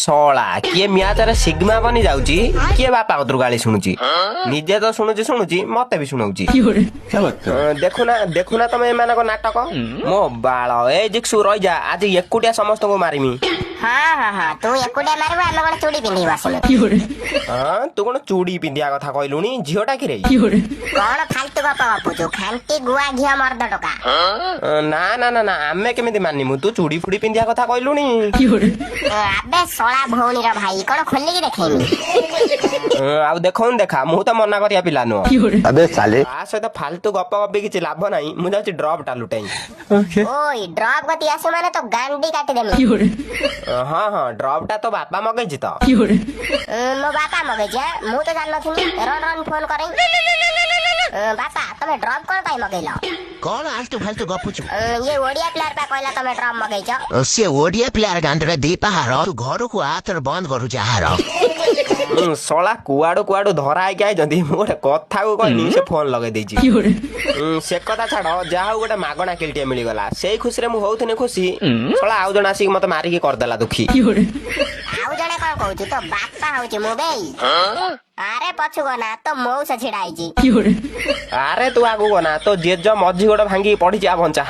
ଶଳା, କିଏ ମ୍ୟାଚରେ ସିଗ୍ମା ବନି ଯାଉଛି, କିଏ ବାପା କତରୁ ଗାଳି ଶୁଣୁଛି। ନିଜେ ତ ଶୁଣୁଛି ଶୁଣୁଛି, ମତେ ବି ଶୁଣଉଛି। ଦେଖୁନା, ଦେଖୁନା ତମେ ଏମାନଙ୍କ ନାଟକ। ମୋ ବାଳ, ଏ ଜିକ୍ସୁ, ରହିଯା, ଆଜି ଏକୁଟିଆ ସମସ୍ତଙ୍କୁ ମାରିମି। ହଁ, ତୁ ଏକୁଟିଆ ମାରିବୁ, ଆମେ କଣ ଚୁଡ଼ି ପିନ୍ଧିକି ବସିଲୁ? ହଁ, ତୁ କଣ ଚୁଡ଼ି ପିନ୍ଧିବା କଥା କହିଲୁଣି? ଝିଅଟା କିରେ? କଣ ଫାଲତୁ ଗପ ଗପୁଛୁ, ଖାଣ୍ଟି ଗୁଆ ଘିଅ ମର୍ଦ ଟୋକା। ନା ନା ନା ନା, ଆମେ କେମିତି ମାନିମୁ? ତୁ ଚୁଡ଼ି ଫୁଡ଼ି ପିନ୍ଧିବା କଥା କହିଲୁଣି। ଆବେ ଶଳା ଭଉଣୀର ଭାଇ, କଣ ଖୋଲିକି ଦେଖେଇବି? ଆଉ ଦେଖଉନି, ଦେଖା, ମୁଁ ତ ମନା କରିବା ପିଲା ନୁହଁ। अबे साले। ତା ସହିତ ଫାଲତୁ ଗପ ଗପି କିଛି ଲାଭ ନାହିଁ। ମୁଁ ଯାଉଛି ଡ୍ରପ୍ ଟା ଲୁଟାଇ। ଓଇ, ଡ୍ରପ୍ ଗତି ଆସୁ ମାନେ ତ ଗାଣ୍ଡି କାଟିଦେମି। ହଁ, ଡ୍ରପ୍ ଟା ତୋ ବାପା ମଗେଇଛି ତ? ମୋ ବାପା ମଗେଇଛି ଆଁ? ମୁଁ ତ ଜାଣିନଥିଲି। ରନ୍ ରନ୍, ଫୋନ କରେ। ବାପା, ତମେ ଡ୍ରପ୍ କଣ ପାଇଁ ମଗେଇଲ? କଣ ଆଲତୁ ଫାଲତୁ ଗପୁଛୁ? ଇଏ ଓଡିଆ ପ୍ଲେୟାର ପା କହିଲା ତମେ ଡ୍ରପ୍ ମଗେଇଛ। ସେ ଓଡିଆ ପିଲାର ଗାଣ୍ଡରେ ଦି ପାହାର। ତୁ ଘରକୁ ଆ, ତୋର ବନ୍ଦ କରୁଛି ଆହାର। ଶଳା କୁଆଡୁ କୁଆଡୁ ଧରା ହେଇକି ଆଇଛନ୍ତି। ମୁଁ ଗୋଟେ କଥାକୁ କହିନି, ସେ ଫୋନ ଲଗେଇ ଦେଇଛି। ସେ କଥା ଛାଡ, ଯାହା ହଉ ଗୋଟେ ମାଗଣା କିଲଟିଏ ମିଳିଗଲା, ସେଇ ଖୁସିରେ ମୁଁ ହଉଥିନି ଖୁସି। ଶଳା ଆଉ ଜଣେ ଆସିକି ମତେ ମାରିକି କରିଦେଲା ଦୁଖୀ। ଆଉ ଜଣେ କଣ କହୁଛୁ? ତୋ ବାପା ହଉଛି ମୁଁ ବେଇ। ଆରେ ପଛକୁ ନା, ତୋ ମଉସା ଛିଡା ହେଇଛି। ଆରେ ତୁ ଆଗକୁ ନା, ତୋ ଜେଜ ମଝି ଗୋଡ ଭାଙ୍ଗିକି ପଡିଛି, ଆ ବଞ୍ଚା।